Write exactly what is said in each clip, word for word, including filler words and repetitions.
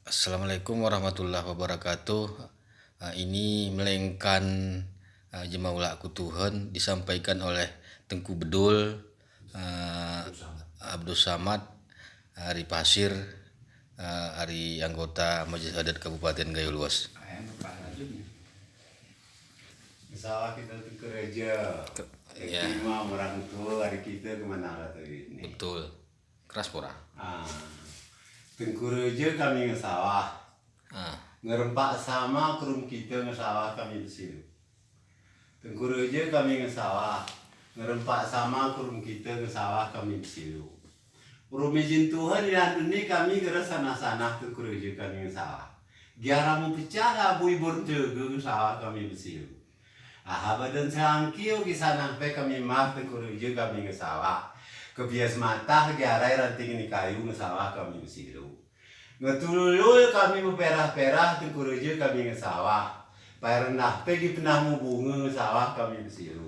Assalamualaikum warahmatullahi wabarakatuh. Eh, ini melainkan, eh, Jemawla Kutuhan disampaikan oleh Tengku Bedul, eh, Abdus Samad, eh, ari Pasir, eh, ari anggota Majelis Adat Kabupaten Gayo Luas. Sawah kita tuh kerja. Ke-, iya. Terima orang tua, hari kita kemana lah tadi ini? Betul. Keras pura. Ah. Tengku Raja kami ngesawah. Ah. Ngerempak sama ke rum kita ngesawah kami besilu. Tengku Raja kami ngesawah. Ngerempak sama ke rum kita ngesawah kami besilu. Rum ijin Tuhan ilan duni kami gera sanah-sanah Tengku Raja kami ngesawah. Giara mu pecah labu ibur tege ngesawah kami besilu. Aha badan selangkiu kisanah pe kami mah Tengku Raja kami ngesawah. Kebias matah giarai ranting ni kayu ngesawah kami besilu. Ngetululul kami beperah-perah Tengku Raja kami ngesawah. Pay rendah pe gipenah mu bunga ngesawah kami besilu.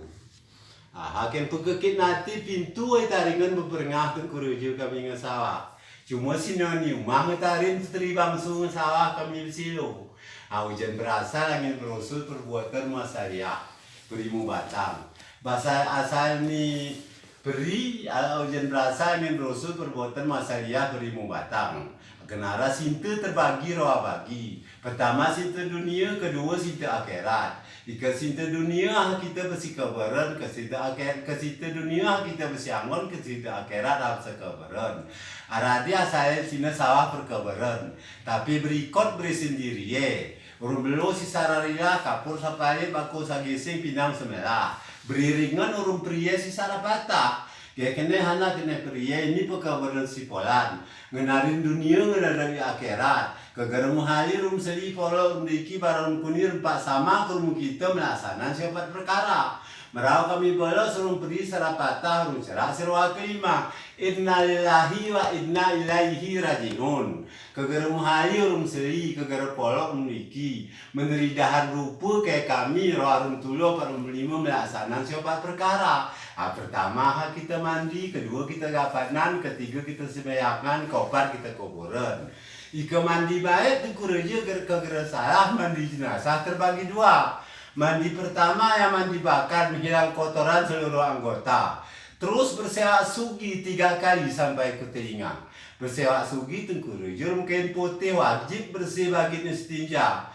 Aha ken pegekit nati pintu ay taringan beperengah Tengku Raja kami ngesawah. Cuma sino ni umah ngetarin peteri bangsu ngesawah kami besilu. Au jan berasal angin berosol perbuatan masariah berimu batang. Basa asal ni peri, au jan berasal angin berosol perbuatan masariah berimu batang. Kenara sinta terbagi roa bagi. Pertama sinta dunia, kedua sinta akerat. Ika sinta dunia ah kita besi kebaran, ke sinta aker-, ke sinta dunia ah kita besi angon, ke sinta akerat ah besi kebaran. Aradi asal sina sawah perkebaran. Tapi berikot beri sendiri ye. Urung belo si sararila, kapur sapale, bako sagising, pinang semela. Beri ringan urung periye si sarapatah. Ge kene hana kene periye, ini pekebaran si polan. Ngenarin dunia, ngenarin akerat. Kegera muhali rum seli polo rum diki barang kunir empat sama ke rum kita melaksanan si opat perkara. Merau kami bolos rum peri sarapatah rum serak seroa kelima. Innalillahi wa inna ilaihi raji'un. Kegera muhali rum seli, kegera polo rum diki. Meneri dahan rupa ke kami roa rum tulu opat rum lima melaksanan si opat perkara. Ah, pertama ha kita mandi, kedua kita gapanan, ketiga kita sembayangan, keopat kita kuburan. Ika mandi mayet Tengku Raja ger-, kegera salah, mandi jenazah terbagi dua. Mandi pertama ya mandi bakar, menghilang kotoran seluruh anggota. Terus bersewak sugi tiga kali sampai ke telinga. Bersewak sugi Tengku Raja rum kain putih wajib bersih bagi ne setinja.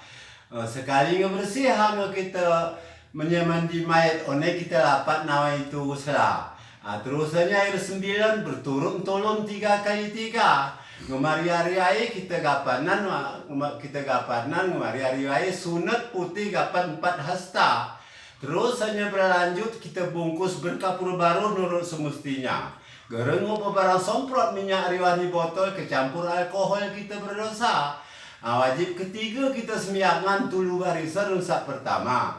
Eh, sekali ngebersih ha nge kita menye mandi mayet, one kita lapat nawaitu ghusla. Ah, terus anya air sembilan berturut-turut tiga kali tiga. Ngemari ari air kita gapanan, wa-, ngema-, kita gapanan ngemari ari air sunat putih gapan empat hasta. Terus anya berlanjut kita bungkus berkapur baruh nurut semestinya. Gereng upa barang somprot minyak riwani botol kecampur alkohol kita berdosa. Ah, wajib ketiga kita sembayangan tulu barisan sak pertama.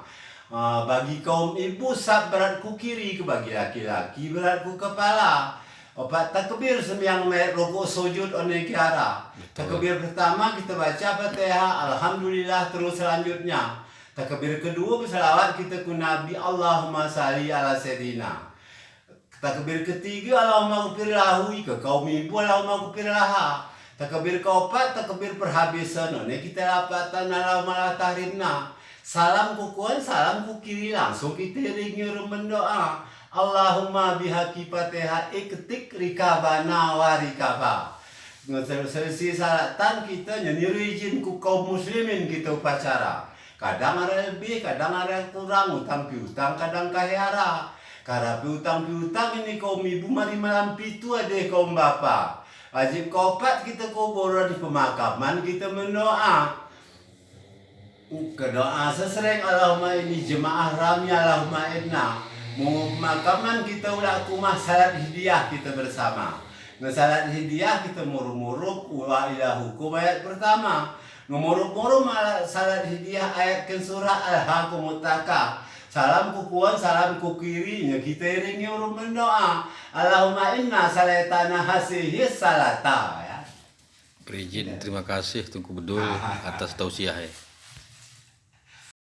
Ah, bagi kaum ibu sap berat ku kiri, ke bagi laki-laki berat ku kepala. Opat takbir sembahyang mayet rukuk sujud one kiara. Betul. Takbir pertama kita baca Fatihah, Alhamdulillah, terus selanjutnya. Takbir kedua berselawat kita ku Nabi, Allahumma salli ala sayyidina. Takbir ketiga, Allahumma ghfir lahu, ika kaum ibu, Allahumma ghfir laha. Takbir keopat, takbir perhabisan, one kita lapatan, Allahumma la tahrimna. Salam ku kuan, salam ku kiri, langsung kita iringi rum mendoa. Allahumma bihaqqi Fatihah iktik rikabana wa rikaba. Ngesel-, selsi salatan kita nyanyi rijin ku kaum muslimin kita upacara. Kadang ada lebih, kadang ada kurang, utang piutang, kadang kahe ara. Kara piutang-piutang ini kaum ibu mari malam pitu ade kaum bapa. Wajib keopat kita kuburan di pemakaman kita mendoa. Kedoa sesereng Allahumma ini jemaah rami Allahumma inna. Mau pemakaman kita ulak kumah salat hidiyah kita bersama. Ngesalat hidiyah kita murup-murup wa ila hukum ayat pertama. Ngemurup-murup ala-, salat hidiyah ayat ken surah Alhakumut Takasur. Salam ku kuan, salam ku kiri, nya kita iringi rum mendoa. Allahumma inna salatana hasihi salata, ya. Berijin, terima kasih Tengku Bedul atas tausiah, ya.